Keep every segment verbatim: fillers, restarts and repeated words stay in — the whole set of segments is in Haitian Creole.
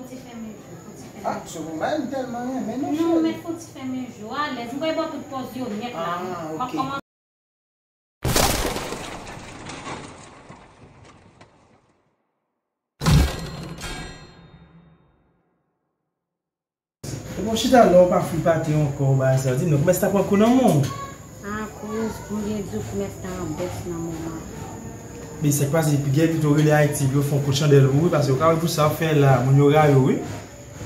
Ti fèmen je, fò ti fèmen je. Ah, se pou bay m tèlman renmen non. Non, cheri. Mèt fò ti fèmen je, alèz. M kwè ba w tout pòz yo nèt la. Ah, ok. M ap kòmanse. Bon, chita la, ou pa fri pate ankò, ou bagay sa. Di m non, kòmès ta pran kou nan men w? Akoz, m byen di w, kòmès ta an bès nan moman. Men sa k pase, gen pito rele Ayiti pou yo fè yon kout chandèl pou ou, paske yo ka wè pou sa w fè la, moun yo rayi w, wi.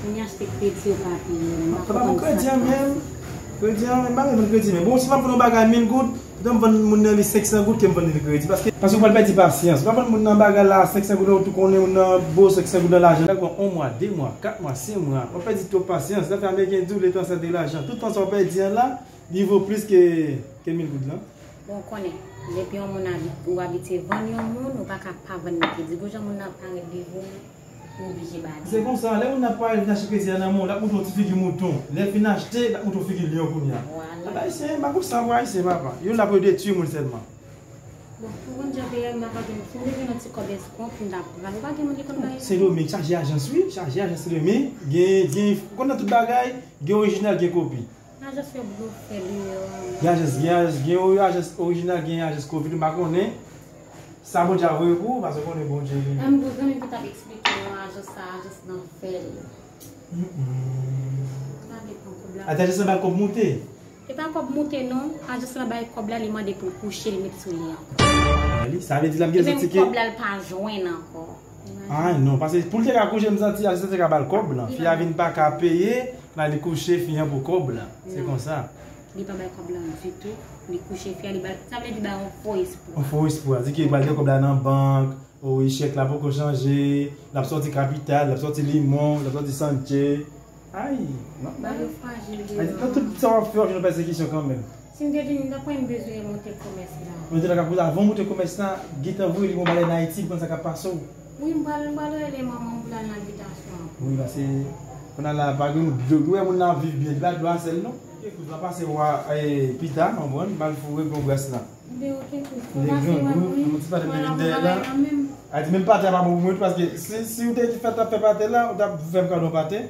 Moun yo achte kredi, yo pa peye. M pa konprann sa k pase. Kredi an menm. Kredi an menm, m pa renmen kredi, men bon, si m ap vann yon bagay mil goud, Poutan m vann moun nan li senk san goud ke m vann li kredi. Paske, paske ou pral pèdi pasyans. Ou pa vann moun nan bagay la, senk san goud la, ou tou konnen moun nan bo senk san goud nan lajan. Sa pran yon mwa, de mwa, kat mwa, senk mwa. Ou pèdi twòp pasyans. Zafè ameriken di w, le temps c'est de l'argent. Tout tan sa w pèdi an la, li vo plis ke, ke mil goud lan. Bon, ou konnen, depi yon moun abi-, ou abitye vann yon moun, ou pa ka pa vann li kredi. Gon jan moun nan parèt devan w, ou oblije ba li. Se konsa, lè moun nan parèt vin achte kredi a nan men w, l ap montre w ti figi mouton. Lè l fin achte, l ap montre w figi lyon kounye a. Vwala. Pèp ayisyen, pa konsa pou ayisyen, papa. Yo la pou yo detwi moun sèlman. Bon, pou moun jan peyi a, m pa gen, si m te gen yon ti kòb eskon pou m ta pran, ou pa gen moun ki konn bay eskon. Sendomeng chaje ajans, wi, chaje ajans Sendomeng. Gen, gen, ou konn nan tout bagay, gen orijinal, gen kopi. Ajans yo blofè deyò. Gen ajans, gen ajans, gen ajans orijinal, gen ajans kopi, m pa konnen. Sa Bondye a voye pou ou, paske w konnen Bondye vini. Yon zanmi ki t ap eksplike nou ajans sa, ajans nan fè l. Mm, mm. Sa depann kòb la. Ata, ajans nan bay kòb moute? E pa kòb moute non, ajans lan bay kòb la, li mande pou l kouche, li met sou li ankò. Li, sa vle di l ap gen soti ke. E menm kòb la, l pa jwenn ankò. Ah non, paske pou l te ka kouche, m santi ajans lan te ka ba l kòb lan. Fi a vin pa ka peye, la li kouche fi an pou kòb lan. Se konsa. Li pa bay kòb lan ditou. Li kouche fi a, li ba, sa vle di bay yon fo espwa. Yon fo espwa. Di ke li pral gen kòb la nan bank, o, echèk la poko chanje, l ap sòti kapital, l ap sòti limon, l ap sòti santye. Ay, non. Ba yo frajil deyò. Ay, nan tout sa w ap fè, w ap jwenn pèsekisyon kanmenm. Si m te vin, m ta kwè m bezwen monte komès la. Monte la ka koute, avan w monte komès la, gentan voye li gon bagay nan Ayiti, pou konn sa k ap pase w. Wi, m pral, m pral rele manman m pou l al nan bitasyon an. Wi, paske kounye a la, pa gen dlo, dlo, moun nan ap viv byen, li pa dlo a sèl, non. Ke kouz la pase wa, eh, pita, w konprann, m al foure gwo bras la. Ben, ok, kouz. Lè grangou, yon ti pate m te vin dèyè la. A di, menm pate a pa bon pou mwen tou, paske si, si w te fè, t ap fè pate la, ou t ap fè m kado yon pate.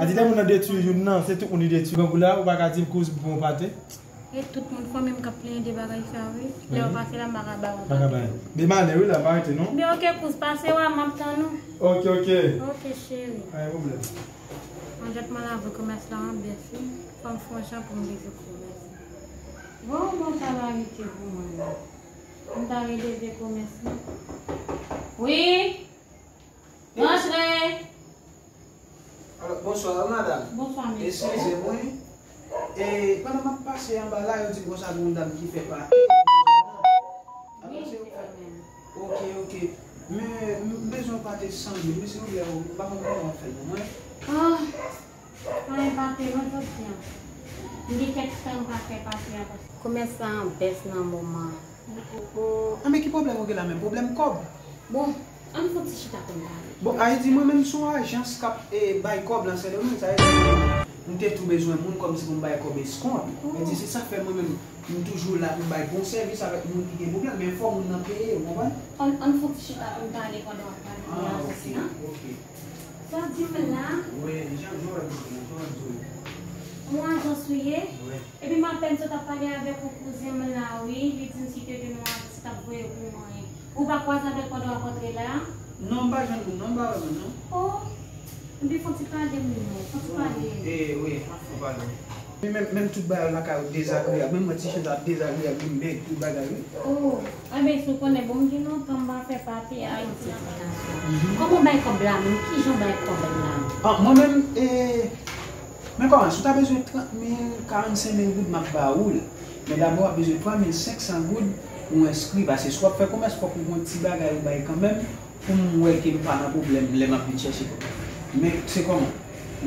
A di, lè moun nan detwi youn nan, se tout moun li detwi. Grangou la, ou pa ka di m kouz pou yon pate. E tout moun fanmi m k ap plenyen de bagay sa, wi. Lè yo pase la, m pa ka ba yo yon pate. Men malè, wi, la, pa rete, non. Ben, ok, kouz, pase wa, m ap tann ou. Ok, ok. Ok, cheri. Pa gen pwoblèm. Mwen jèt mwen lave komès la an bèf, wi. Fò m fè yon jan pou m leve komès. Bon, bon, sa va rete pou mwen la. M ta releve komès la. Wi? Rantre! Alo, bonswa, madanm. Bonswa, mesye. Eskize mwen. E, pandan m ap pase anba la, yo di m konsa gen yon dam ki fè pati. Wi, se sa menm. Ok, ok. Men, m bezwen pate san goud. Men silvouplè, ou pa konn kòman w ap fè l pou mwen. Ah, pa gen pate non jodi a. M gen kèk tan m pa fè pate a paske komès la an bès nan moman an. Oh, oh, oh. Ah, men ki pwoblèm ou gen la menm? Pwoblèm kòb? Bon, ann fè yon ti chita pou n pale. Bon, Ayiti, mwen menm se yon ajans k ap, eh, bay kòb lan Sendomeng, sa vle di m te tou bezwen moun kòmsi pou m bay kòb eskont. Oh. Sa vle di se sa k fè mwen menm, m toujou la pou m bay bon sèvis avèk moun ki gen pwoblèm, men fò moun nan peye, ou konprann? Ann, ann fè yon ti chita pou n pale pandan w ap pale de ajans lan. Ah, ok, ok. Sa w di m la? Wi, jan, jan w di, jan w di. Yon ajans ou ye? Wi. Epi m apèn sot ap pale avèk yon kouzen m la, wi. Li di m si te jwenn yon ajans, li t ap voye pou mwen. Ou pa kwaze avè l pandan w ap antre la? Non, m pa jwenn moun, non, m pa wè moun, non. Oh, epi fò w ti pale m non, fò w ti pale m. Eh, wi, fò w pale m. Men, men, menm tout bagay lakay ou dezagreyab, menm mwen ti chen sa dezagreyab, li bèk, tout bagay, wi. Oh, enben, si w konnen, bon, m gen lontan m pa fè pati Ayiti. Mhm. Kòman w bay kòb la menm? Kijan w bay kòb la? Ah, mwen menm, eh, men kòman, si w ta bezwen trant mil, karannsenk mil goud, m ap ba ou l. Men dabò, w ap bezwen twa mil senk san goud pou w enskri, paske si w ap fè komès, fòk ou gen yon ti bagay ou bay kanmenm, pou m wè ke m pa nan pwoblèm lè m ap vin chèche kòb. Men se kòman?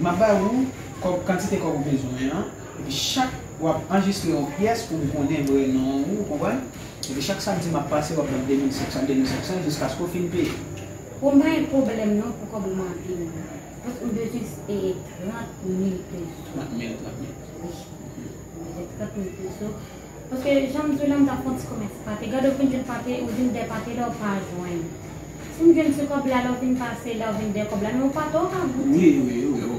M ap ba ou kòb, kantite kòb ou bezwen an, epi chak w ap anrejistre yon pyès pou m konnen vrè non ou, ou konprann? Epi chak samdi m ap pase, w ap ban m de mil senk san, de mil senk san, jiskaske w fin peye. Bon, m pa gen pwoblèm non pou kòb ou mande m. Paske m bezwen, eh, trant mil peso. Trant mil, trant mil. Wi. M bezwen trant mil peso. Paske, jan m di w la, m t ap fè yon ti komès pate. Gade, ou fin jwenn pate, ou vin dèyè pate la, ou pa jwenn. Si m jwenn ti kòb la, lè w vin pase, lè w vin dèyè kòb la, men ou pa t, ou pa goute. Wi, wi, wi, wi.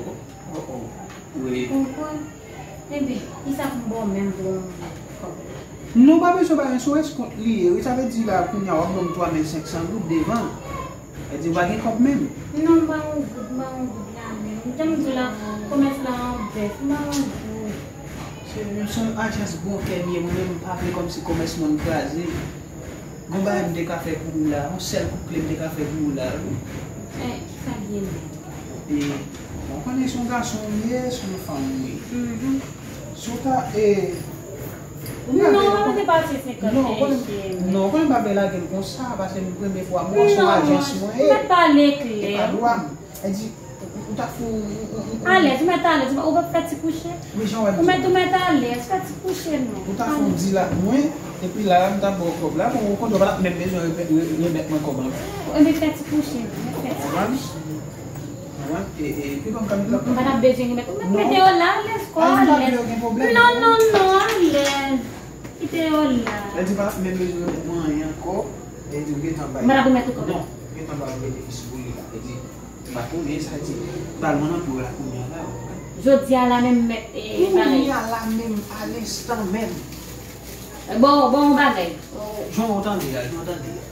Wi. Konprann? Enben, kisa pou m ba w menm pou yon kòb la? Non, pa bezwen ba yon sou eskont li ye. Wi, sa vle di la, kounye a, w ap ban m twa mil senk san goud devan. Sa vle di, ou pa gen kòb menm. Non, m ba yon goud, m ba yon goud la menm. Jan m di w la, komès la an bèf, m ba yon goud. Se, se yon ajans bon kè m ye, mwen menm, m pa vle kòmsi komès mwen kraze. Gon bagay m te ka fè pou ou la, yon sèl kout kle m te ka fè pou ou la, wi. Eh, kisa l ye menm? E, bon, ou konnen se yon gason ou ye, se yon fanm ou ye. Mhm. Si w ta, e, ou ka... Non, pa mete pase senkant, non, ou konnen, cheri. Non, ou konnen m pa vle lage l konsa, paske m premye fwa m wè w, se yon ajans mwen ye. Non, mèt pale klè. E pa dwa m. Sa di, ou, ou ta fè yon, yon, yon, yon... Alèz, ou mèt alèz, ou pa, ou pa fè ti kouche. Wi, jan w ap di. Ou mèt, ou mèt alèz, fè ti kouche non. Ou ta fè yon dil ak mwen, epi la, la, m ta ba w kòb la, bon, ou konnen w pa t ap menm bezwen remèt, re-, remèt mwen kòb la. Enben, fè ti kouche non, mèt fè ti kouche. Konprann? Konprann? E, e, epi ban m ka met la. M pa t ap bezwen remèt. Ou mèt mete yo la, alèz, kò, alèz. Non, non, non, alèz. Kite yo la. Sa di pa t ap menm bezwen remèt mwen anyen ankò. Sa di ou gentan bay. M pa t ap remèt ou kòb la. Non, gentan bay benefis pou li la. Sa di, m pa konnen, sa di, ba l mwen nan pou la kounye a la, wi. Jodi a la menm mèt, e, bagay. Kounye a la menm, a lenstan menm. Bon, bon bagay. Jan w tande a, jan w tande a.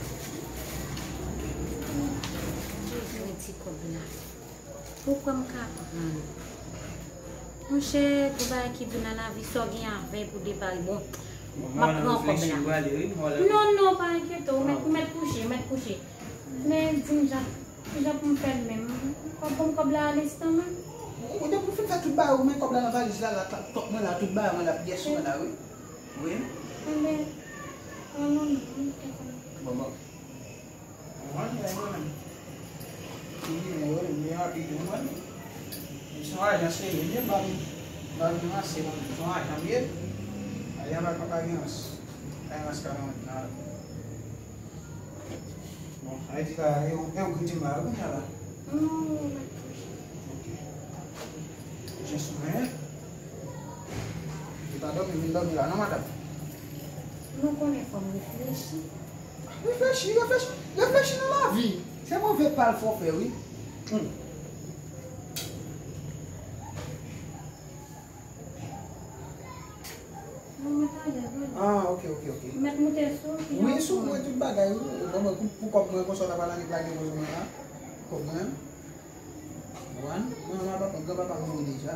Jezi, men ti kòb la. Ou kwè m ka pran l? Monchè, gon bagay ki di w nan lavi, sa w gen avè l pou depare. Bon, m ap pran kòb la. Non, non, pa enkyete w, ou mèt, ou mèt kouche, ou mèt kouche. Men di m jan, kijan pou m fè l menm? Ou p ap ban m kòb la alenstan menm? Ou depi w fin fè tout bagay ou, men kòb la nan valiz la, la, tòt mwen la, tout bagay mwen la, pyès mwen la, wi. Wi. Enben, pran non, non, m te konn. Bon, bon. Ou konn, men mwen menm. Wi, men yo, men yo rapid, ou konn. Se yon ajan serye, li ba m, ba m ranse, se yon ajan m ye. Ajan pa, pa, pa gen rans. Pa gen rans ka nan, nan. Bon, sa vle di la, e ou, e ou ki di m la, kounye a la? Non, mwen pa touche. Ok. Jès mwen. Ou ta dòmi, vin dòmi la, non, madanm? Nou konnen fò m reflechi. Reflechi, reflechi, reflechi nan lavi. Se move pa l fò fè, wi. Hmm. Non, mwen ta alèz, wi. Ah, ok, ok, ok. Mèt moute sou, wi, sou mwen, tout bagay, wi. Bon, mwen, pou, pou kòb mwen, konsa, w ta pral annik lage poz mwen la. Kòb mwen. Wan, mwen, mwen, papa, granpapa mouri deja.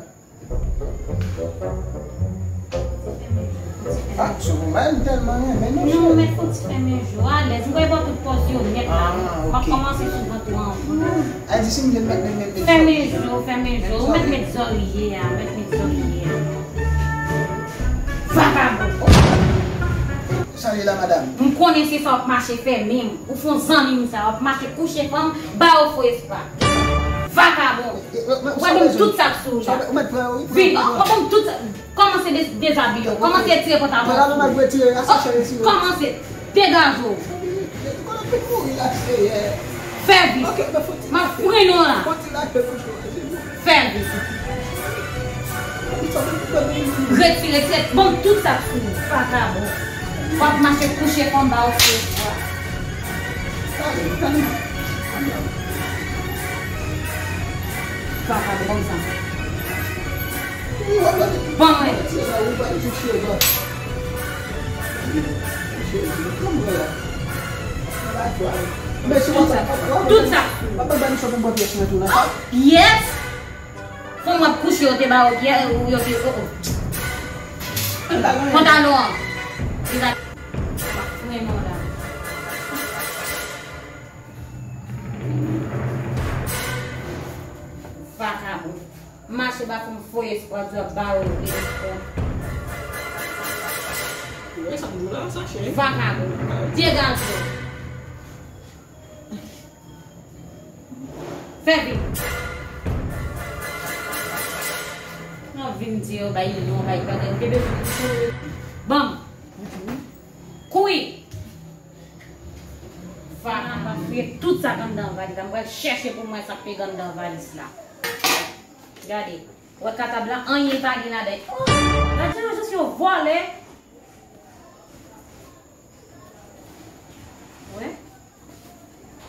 Ah, sou mwen, m tèlman renmen nou, cheri. Non, mèt fon ti fèmen je w, alèz. Ou wè bò tout pòz yo nèt la. Ah, ok. M ap kòmanse sou vant ou anvan. Ay, di si m vle mèt, mèt, mèt, mèt. Fèmen je w, fèmen je w. Ou mèt met zòrye a, mèt met zòrye a. Vakabon. Sa ye la, madanm? M konnen se sa w ap mache fè menm. Ou fè yon zanmi m sa, w ap mache kouche fanm, ba yo fo espwa. Vakabon. Ou wè menm tout sa k sou ou la. Vin, w ap ban m tout sa. Kòmanse de-, dezabiye w. Kòmanse retire pantalon w. Kòmanse degaje w. Fè vit. M ap frennen w la. Fè vit. Retire, retire. Ban m tout sa k sou ou. Vakabon. W ap mache kouche fanm, ba w fo espwa. Vakabon, ban m sa. Ban mwen. Tout sa. Tout sa. Pyès. Fanm w ap kouche, yo te ba yo pyès, yo te, oh, oh. Pantalon an. Li la. Frennen w la. Vakabon. Mache ba fanm fo espwa, di w ap ba yo vye espwa. Wi, sa m di w la, sa, cheri. Vakabon. Degaje w. Fè vit. Nan vin di yo bay non, bay bagay. Te bezwen di yo. Ban m. Kouri. Vakabon, fouye tout sa k anndan valiz la. M pral chèche pou m wè sa k pege anndan valiz la. Gade. Wè katab la, anyen pa gen ladan. Oh, gade jan yo vòlè. Wè.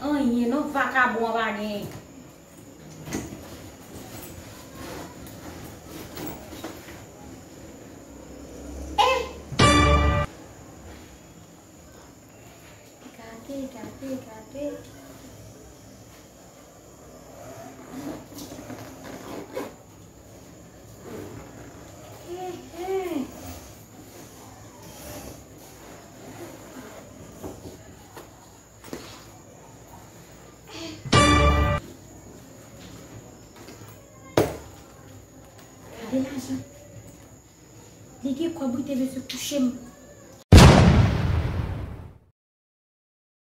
Anyen non, vakabon an pa gen. Eh! Gade, gade, gade. Eh, eh. Gade lajan. Li gen kòb wi, te bezwen kouche m.